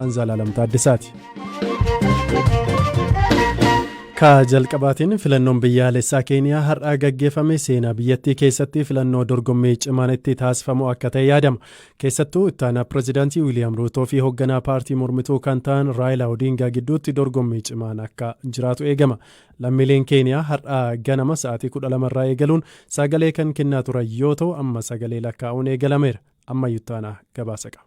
Anzalaalam Taaddasaati. Ka jalqabaatiin filannoon biyyaalessaa Keeniyaa har'aa gaggeeffame seenaa biyyattii keessatti filannoo dorgommii cimaan itti taasifamu akka ta'e yaadama. Keessattuu ittaanaa pirezidaantii Wiiliyaam Ruutoo fi hoogganaa paartii mormituu kan ta'an Raayilaa Odingaa gidduutti dorgommii cimaan akka jiraatu eegama. Lammiileen Keeniyaa har'aa ganama sa'aatii 12 irraa eegaluun sagalee kan kennaa turan yoo ta'u, amma sagalee lakkaa'uun eegalameera. Ammayyuu ittaanaa gabaasa qaba.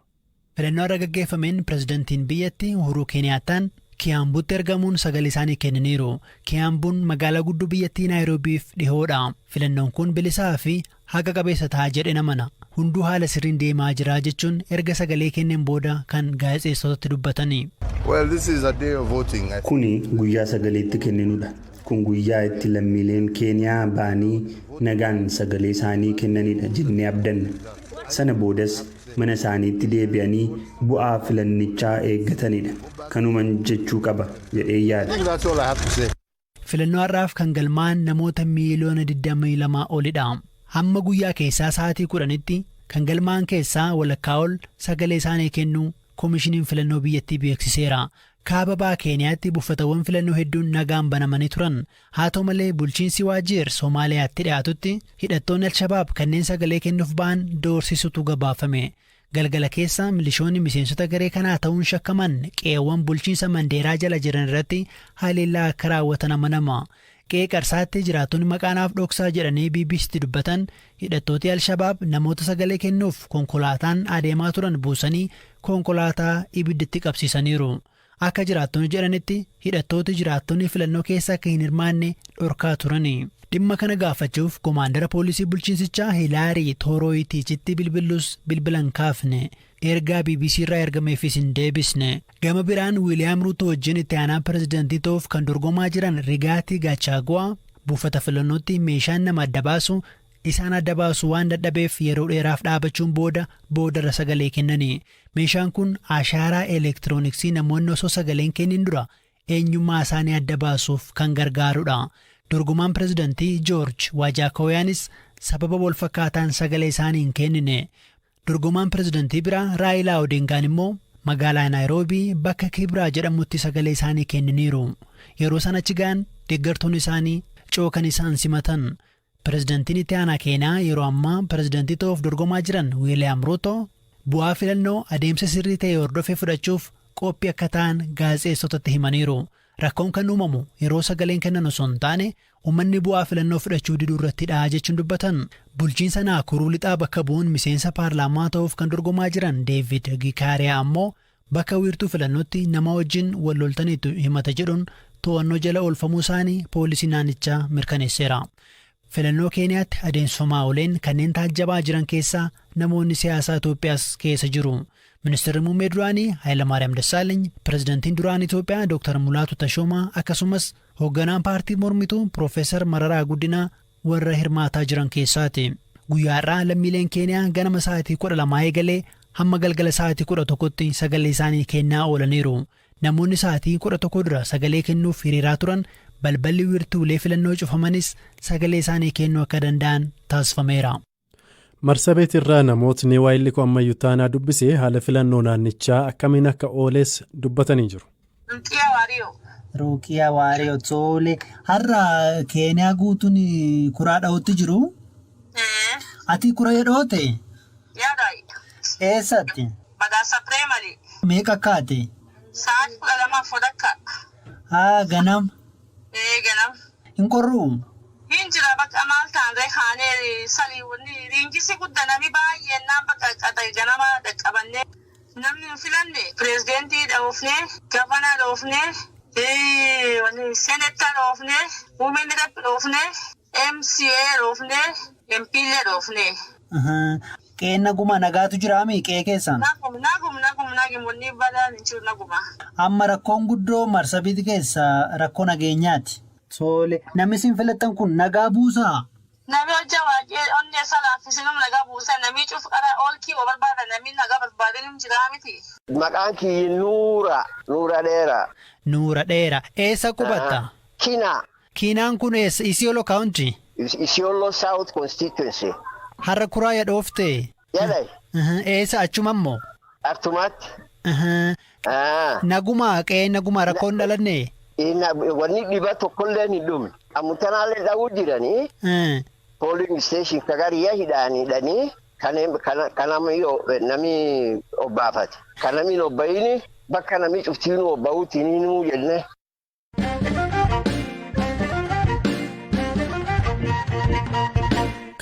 Filannoo har'a gaggeeffameen pirezidantiin biyyattii Uhuruu Keeniyaattaan Kiyaambuutti argamuun sagalee isaanii kennaniiru. Kiyaambuun magaalaa guddoo biyyattii Naayiroobiif dhihoodha. Filannoon kun bilisaa fi haqa qabeessa ta'a jedheen amana. Hunduu haala sirriin deemaa jira jechuun erga sagalee kenneen booda kan gaazexeessitootatti dubbatani. Well, this is a day of voting. Kuni guyyaa sagalee itti kenninudha. Kun guyyaa itti lammiileen Keeniyaa ba'anii nagaan sagalee isaanii kennanidha jennee abdanna. Sana boodas mana isaaniitti deebi'anii bu'aa filannichaa eeggatanidha. Kanuman jechuu qaba jedhee I yaada. think that's all I have to say. Filannoo har'aaf kan galmaa'an namoota miiliyoona 22 olidha. Hamma guyyaa keessaa sa'aatii 10tti kan galmaa'an keessaa walakkaa ol sagalee isaanii kennuu koomishiniin filannoo biyyattii beeksiseera. Kaaba baha Keeniyaatti buufatawwan filannoo hedduun nagaan banamanii turan. Haa ta'u malee, bulchiinsi Waajiir Soomaaliyaatti dhiyaatutti hidhattoonni Alshabaab kanneen sagalee kennuuf ba'an doorsisutu gabaafame. Galgala keessa milishoonni miseensota garee kanaa ta'uun shakkaman qe'eewwan bulchiinsa Mandeeraa jala jiran irratti haleellaa akka raawwatan amanama. Qe'ee Qarsaatti jiraattonni maqaanaaf dhoksaa jedhanii BBCtti dubbatan hidhattooti Alshabaab namoota sagalee kennuuf konkolaataan adeemaa turan buusanii konkolaataa ibiddatti qabsiisaniiru. Akka jiraattonni jedhanitti, hidhattooti jiraattonni filannoo keessa akka hin hirmaanne dhorkaa turani. Dhimma kana gaafachuuf komaandara poolisii bulchiinsichaa Hilaarii Toorooyitiichitti bilbilus bilbilan kaafne. Ergaa BBC irraa ergameefis hin deebisne. Gama biraan, Wiiliyaam Ruuto wajjin itti aanaa pirezidantii ta'uuf kan dorgomaa jiran Rigaatii Gaachaaguwaa buufata filannootti meeshaan nama adda baasu isaan adda baasu waan dadhabeef yeroo dheeraaf dhaabachuun booda boodarra sagalee kennani. Meeshaan kun ashaaraa elektirooniksii namoonni osoo sagaleen kennin dura eenyummaa isaanii adda baasuuf kan gargaarudha. Dorgomaan pirezidantii Joorj Waajaakooyaanis sababa wal fakkaataan sagalee isaanii hin kennine. Dorgomaan pirezidantii biraa Raayilaa Odingaan immoo magaalaa Naayiroobii bakka Kibraa jedhamutti sagalee isaanii kenniniiru. Yeroo isaan achi ga'an deeggartoonni isaanii cookan isaan simatan. Pirezidantiin itti aanaa Keeniyaa yeroo ammaa pirezidantii ta'uuf dorgomaa jiran Wiiliyaam Ruuto bu'aa filannoo adeemsa sirrii ta'e hordofee fudhachuuf qophii akka ta'an gaazexeessotatti himaniiru. Rakkoon kan uumamu yeroo sagaleen kennan osoo hin taane, uummanni bu'aa filannoo fudhachuu diduu irrattidha jechuun dubbatan. Bulchiinsa Naakuruu lixaa bakka bu'uun miseensa paarlaamaa ta'uuf kan dorgomaa jiran Deevid Gikaariyaa ammoo bakka wiirtuu filannootti nama wajjin wal loltaniitu himata jedhuun to'annoo jala oolfamuu isaanii poolisii naannichaa mirkaneesseera. Filannoo Keeniyaatti adeemsifamaa ooleen kanneen taajjabaa jiran keessaa namoonni siyaasaa Itoophiyaas keessa jiru. Ministeerri muummee duraanii Hayilamaariyaam Dassaaleny, pirezidantiin duraanii Itoophiyaa Dr. Mulaatu Tashoomaa, akkasumas hoogganaan paartii mormituu Piroofeesar Mararaa Guddinaa warra hirmaataa jiran keessaati. Guyyaa har'aa lammiileen Keeniyaa ganama sa'aatii 12 eegalee hamma galgala sa'aatii 11tti sagalee isaanii kennaa oolaniiru. Namoonni sa'aatii 11 dura sagalee kennuuf hiriiraa turan balballi wiirtuulee filannoo cufamanis sagalee isaanii kennuu akka danda'an taasifameera. Marsabeet irraa namootni waayilli koo Ammayyuu Taanaa dubbisee haala filannoo naannichaa akkamiin akka ooles dubbatanii jiru. Ruqiyaa Waariyoo. Ruuqiyaa Waariyoo, tole. Har'a Keeniyaa guutuun kuraa dha'utti jiru. Ati kura dhoote? Yaada. Eessatti? Badhaasa Primary. Meeqa kaate? Sa'aatii 12:30. Haa, ganam. Ee, ganam. Hin qorruu? Hin jira, bakka maal ta'an ree, kaanee salii wanni riingisi guddaa namni baay'een naan bakka qaxee ganama dhaqqabannee namni hin filanne pireezidentii dhoofnee, governor dhoofnee, wanni senator dhoofnee, women rep dhoofnee, MCA dhoofnee, MP'llee dhoofnee. Qe'een naguma, nagaatu jiraami qe'ee keessan? Nagum, nagum, nagum, nagum, wanni badaan hin jiru, naguma. Amma rakkoon guddoo Marsabiit keessa rakkoo nageenyaati. Tole, namni isin filattan kun nagaa buusaa? Namni hojja waaqee onnee isaa laaffisee nagaa buusa, namni cuf qara oolkii oo barbaada, namni nagaa barbaadeen hin jiraa miti. Maqaan kiyyi Nuura, Nuura Dheeraa. Nuura Dheeraa. Eessa qubatta? Kinaa. Kiinaan kun eessa? Isiolo County? Isiolo South Constituency. Har'a kuraa dhoofte? Yalai. Eessa, achuma immoo? Artumaatti. Nagumaa qe'ee nagumaa rakkoon dhalanne. Wanni dhiba tokkollee hin dhumne. Ammutanaallee dha'uu jiranii. Polling station kagariyaa hidhaanii kan namni obbaafate. Kan namni obba'iin bakka namni cuftiinuu obba'uutiin hinuu jenne.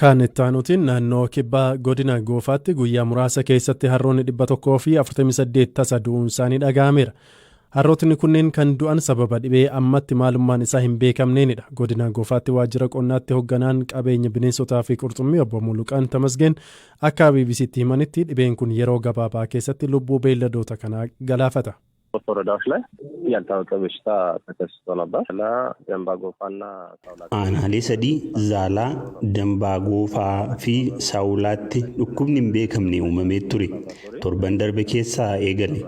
Kan itti aanutiin naannoo kibbaa godina Goofaatti guyyaa muraasa keessatti harroonni 148 tasa du'uun isaanii dhaga'ameera. Harrootni kunneen kan du'an sababa dhibee ammatti maalummaan isaa hin beekamneenidha. Godina Goofaatti waajjira qonnaatti hoogganaan qabeenya bineensotaa fi qurxummii obbo Muluqaan Tamasgeen akka BBCtti himanitti dhibeen kun yeroo gabaabaa keessatti lubbuu beeyladoota kanaa galaafata. ሶስት ወረዳዎች ላይ ያልታወቀ በሽታ ተከስቶ ነበር እና ደንባ ጎፋና ሳውላ Aanaalee sadii Zaalaa, Dambaa Goofaa fi Saawulaatti dhukkubni hin beekamne uumamee ture. Torban darbe keessaa eegale.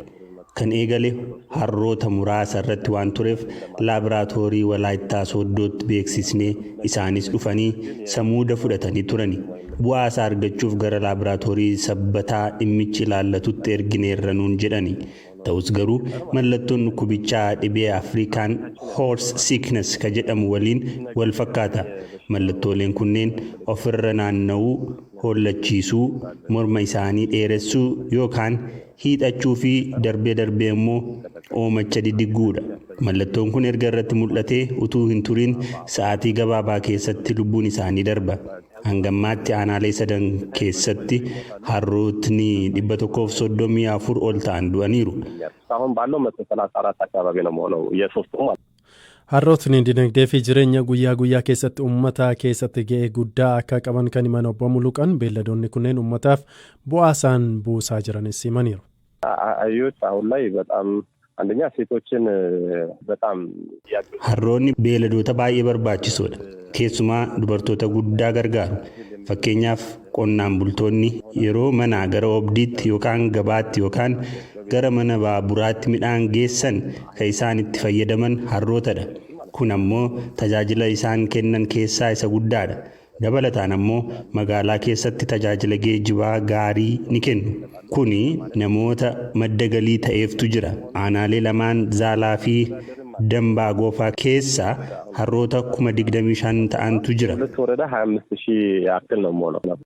Kan eegale harroota muraasa irratti waan tureef laaboraatoorii Walaayittaa Sooddootti beeksisnee isaanis dhufanii samuuda fudhatanii turani. Bu'aa isaa argachuuf gara laaboraatoorii sabbataa dhimmichi ilaallatutti ergineerra nuun jedhani. Ta'us garuu mallattoon dhukkubichaa dhibee Afrikaan Horse Sickness ka jedhamu waliin wal fakkaata. Mallattooleen kunneen ofirra naanna'uu, hollachiisuu, morma isaanii dheeressuu yookaan hiixachuu fi darbee darbee immoo oomacha diddigguudha. Mallattoon kun erga irratti mul'atee utuu hin turin sa'aatii gabaabaa keessatti lubbuun isaanii darba. Hangammaatti aanaalee sadan keessatti harrootni 134 ol ta'an du'aniiru. አሁን ባለው 134 አካባቢ ነው የሆነው የሶስቱ ማለት Harrootni dinagdee fi jireenya guyyaa guyyaa keessatti uummata keessatti ga'ee guddaa akka qaban kan himan obbo Muluqaan beelladoonni kunneen uummataaf bu'aa isaan buusaa jiranis himaniiru. አህዮች አሁን ላይ በጣም አንደኛ ሴቶችን በጣም Harroonni beeyladoota baay'ee barbaachisoodha. Keessumaa dubartoota guddaa gargaaru. Fakkeenyaaf qonnaan bultoonni yeroo manaa gara oobdiitti yookaan gabaatti yookaan gara mana baaburaatti midhaan geessan kan isaan itti fayyadaman harrootadha. Kun ammoo tajaajila isaan kennan keessaa isa guddaadha. Dabalataan ammoo magaalaa keessatti tajaajila geejjibaa gaarii ni kennu. Kuni namoota madda galii ta'eeftu jira. Aanaalee lamaan Zaalaa fi Dambaa Goofaa keessa harroota 25,000 ta'antu jira. ሁለት ወረዳ 25,000 ያክል ነው የሚሆነው።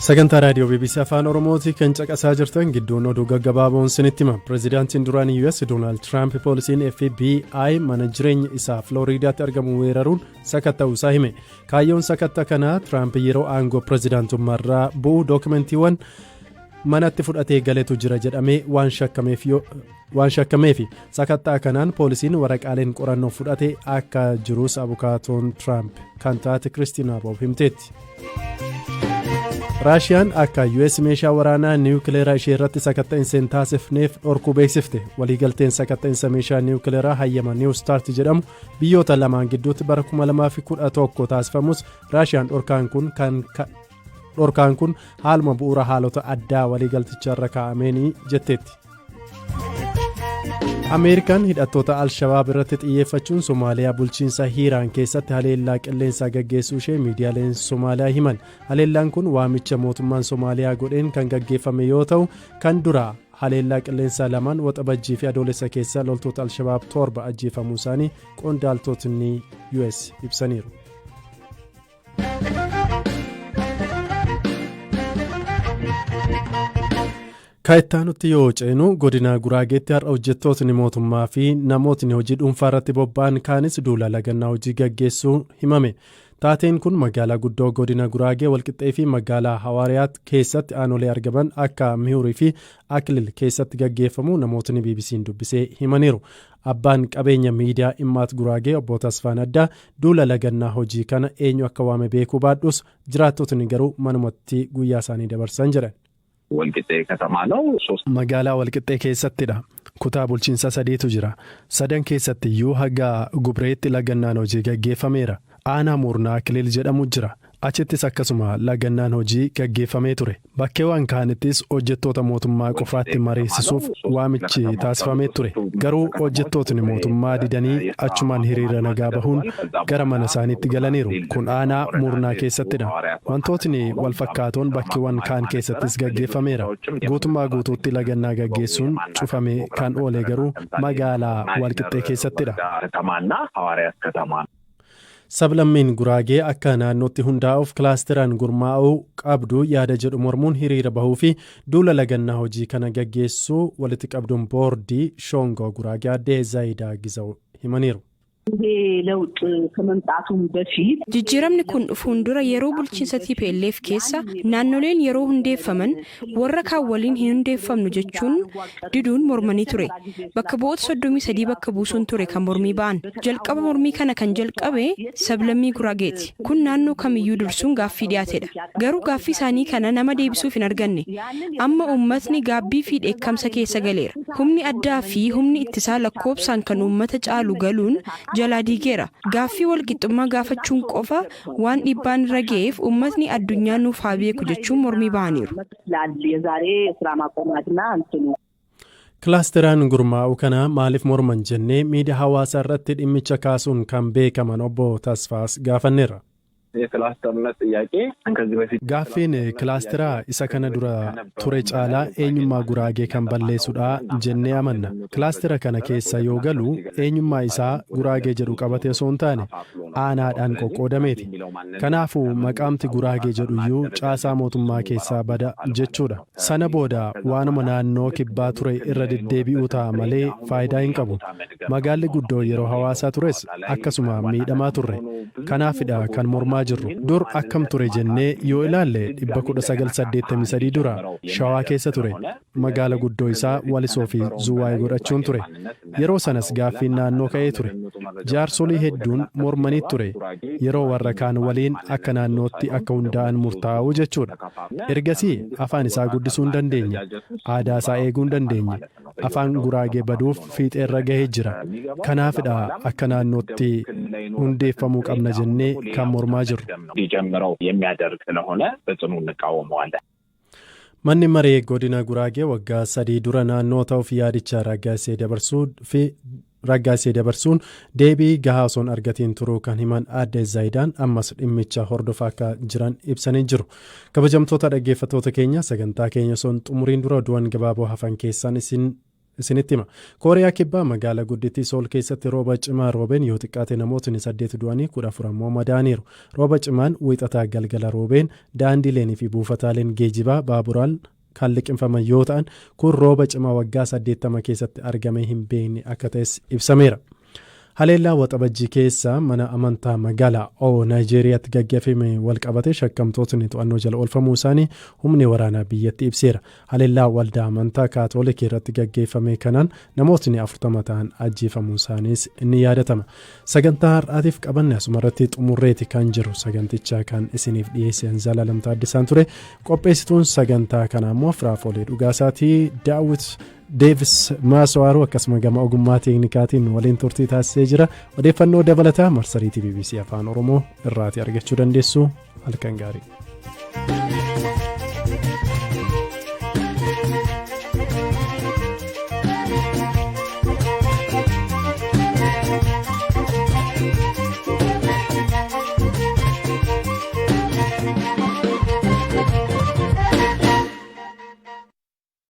Sagantaa raadiyoo BBC Afaan Oromooti kan caqasaa jirtan gidduun oduu gaggabaaboon sinitti hima. Pireezidaantiin duraanii US Doonaald Tiraamp poolisiin FBI mana jireenya isaa Filooriidaatti argamu weeraruun sakatta'uu isaa hime. Kaayyoon sakatta kanaa Tiraamp yeroo aangoo pireezidaantummaarraa bu'u dookumentiiwwan manatti fudhatee galetu jira jedhamee waan shakkameefi sakattaa kanaan poolisiin waraqaaleen qorannoo fudhate akka jirus abukaatoon Tiraamp kan taate Kiristiinaa Boob himteetti. Raashiyaan akka US meeshaa waraanaa niwukileeraa ishee irratti sakatta'insa hin taasifneef dhorkuu beeksifte. Waliigalteen sakatta'insa meeshaa niwukileeraa hayyama New Start jedhamu biyyoota lamaan gidduutti bara 2011 taasifamus Raashiyaan dhorkaan kun haaluma bu'uura haalota addaa waliigalticharra kaa'ameenii jetteetti. Ameerikaan hidhattoota Alshabaab irratti xiyyeeffachuun Somaaliyaa bulchiinsa Hiiraan keessatti haleellaa qilleensaa gaggeessuu ishee miidiyaaleen Somaaliyaa himan. Haleellaan kun waamicha mootummaan Somaaliyaa godheen kan gaggeeffame yoo ta'u kan dura haleellaa qilleensaa lamaan Waxabajjii fi Adoolessa keessa loltoota Alshabaab 7 ajjeefamuu isaanii qondaaltotni US ibsaniiru. Kaayittaanutti yoo ceenu godina Guraageetti har'a hojjettootni mootummaa fi namootni hojii dhuunfaa irratti bobba'an kaanis duula lagannaa hojii gaggeessuu himame. Taateen kun magaalaa guddoo godina Guraagee Walqixxee fi magaalaa Hawaariyaat keessatti aanolee argaman akka Mihurii fi Akilil keessatti gaggeeffamu namootni BBC'n dubbisee himaniiru. Abbaan qabeenya miidiyaa Immaat Guraagee obbo Tasfaan Addaa duula lagannaa hojii kana eenyu akka waame beekuu baadhus jiraattotni garuu manumatti guyyaa isaanii dabarsan jedhan. ወልቂጤ ከተማ ነው። ሶስት Magaalaa Walqixxee keessattidha. Kutaa bulchiinsa sadiitu jira. Sadan keessatti iyyuu haga Gubreetti lagannaan hojii gaggeeffameera. Aanaa Murnaa Kilil jedhamu jira. Achittis akkasuma lagannaan hojii gaggeeffamee ture. Bakkeewwan kaanittis hojjettoota mootummaa qofaatti mariisisuuf waamichi taasifamee ture. Garuu hojjettootni mootummaa didanii achumaan hiriira nagaa bahuun gara mana isaaniitti galaniiru. Kun aanaa Murnaa keessattidha. Wantootni wal fakkaatoon bakkeewwan kaan keessattis gaggeeffameera. Guutummaa guutuutti lagannaa gaggeessuun cufamee kan oole garuu magaalaa Walqixxee keessattidha. ከተማና ሐዋርያት ከተማ። Sablammiin Guraagee akka naannootti hundaa'uuf kilaasteraan gurmaa'uu qabdu yaada jedhu mormuun hiriira bahuu fi duula lagannaa hojii kana gaggeessuu walitti qabduun boordii Shoongoo Guraagee Addee Zaayidaa Gizaw himaniiru. ይሄ ለውጥ ከመምጣቱም በፊት Jijjiiramni kun dhufuun dura yeroo bulchiinsa TPLF keessa naannoleen yeroo hundeeffaman warra kaan waliin hin hundeeffamnu jechuun diduun mormanii ture. Bakka bu'oota 33 bakka buusuun ture kan mormii ba'an. Jalqaba mormii kana kan jalqabe sablammii Guraageeti. Kun naannoo kamiyyuu dursuun gaaffii dhiyaatedha. Garuu gaaffii isaanii kana nama deebisuuf hin arganne. Amma uummatni gaabbii fi dheekkamsa keessa galeera. Humni addaa fi humni ittisaa lakkoobsaan kan uummata caalu galuun jalaa diigeera. Gaaffii walqixxummaa gaafachuun qofa waan dhiibbaan irra ga'eef uummatni addunyaa nuuf haa beeku jechuun mormii bahaniiru. ይመስላል የዛሬ የስራ ማቆም አድማ እንትኑ Kilaasteraan gurmaa'uu kana maaliif morman jennee miidiyaa hawaasaa irratti dhimmicha kaasuun kan beekaman obbo Tasfaas gaafanneerra. የክላስተርነት ጥያቄ ከዚህ በፊት Gaaffiin kilaasteraa isa kana dura ture caalaa eenyummaa Guraagee kan balleessudha jennee amanna. Kilaastera kana keessa yoo galu eenyummaa isaa Guraagee jedhu qabate osoo hin taane aanaadhaan qoqqoodameeti. Kanaafuu maqaamti Guraagee jedhu iyyuu caasaa mootummaa keessaa bada jechuudha. Sana booda waanuma naannoo kibbaa ture irra deddeebi'uu ta'a malee faayidaa hin qabu. Magaalli guddoo yeroo Hawaasaa tures akkasuma miidhamaa turre. Kanaafidha kan mormaa jirru. Dur akkam ture jennee yoo ilaalle, 1983 dura Shawaa keessa ture. Magaala guddoo isaa Walisoo fi Zuwaay godhachuun ture. Yeroo sanas gaaffiin naannoo ka'ee ture. Jaarsolii hedduun mormanii ture. Yeroo warra kaan waliin akka naannootti akka hundaa'an murtaa'uu jechuudha. Ergasii afaan isaa guddisuu hin dandeenye. Aadaa isaa eeguu hin dandeenye. Afaan Guraagee baduuf fiixeerra gahee jira. Kanaafidha akka naannootti hundeeffamuu qabna jennee kan mormaa jirru. ሊጀምረው የሚያደርግ ስለሆነ በጽኑ እንቃወመዋለን። Manni maree godina Guraagee waggaa 3 dura naannoo ta'uuf yaadicha raggaasee dabarsuun deebii gahaa osoo hin argatiin turuu kan himan Aadde Zaayidaan, ammas dhimmicha hordofaa akka jiran ibsanii jiru. Kabajamtoota dhaggeeffattoota keenya, sagantaa keenya osoo hin xumuriin dura oduuwwan gabaaboo hafan keessaan isin isinitti hima. Kooriyaa Kibbaa magaalaa guddittii Sool keessatti rooba cimaa roobeen yoo xiqqaate namootni saddeet du'anii, 14 ammoo madaaniiru. Rooba cimaan Wiixataa galgala roobeen daandiileenii fi buufataaleen geejibaa baaburaan kan liqimfaman yoo ta'an, kun rooba cimaa waggaa 80 keessatti argamee hin beekne akka ta'es ibsameera. Haleellaa Waxabajjii keessa mana amantaa magaalaa Oo Naayijeeriyaatti gaggeeffame walqabate shakkamtootni to'annoo jala oolfamuu isaanii humni waraanaa biyyatti ibseera. Haleellaa waldaa amantaa Kaatoolikii irratti gaggeeffame kanaan namootni 40 ta'an ajjeefamuu isaaniis ni yaadatama. Sagantaa har'aatiif qabanne asuma irratti xumurreeti kan jiru. Sagantichaa kan isiniif dhiyeesse Zalaalam Taaddisaan ture. Qopheessituun sagantaa kanaa immoo Firaafolee Dhugaasaatii. Daawwit Deevis Maasawaaruu akkasuma gama ogummaa teeknikaatiin waliin turtii taasisee jira. Odeeffannoo dabalataa marsariitii BBC Afaan Oromoo irraatii argachuu dandeessu. Halkan gaarii.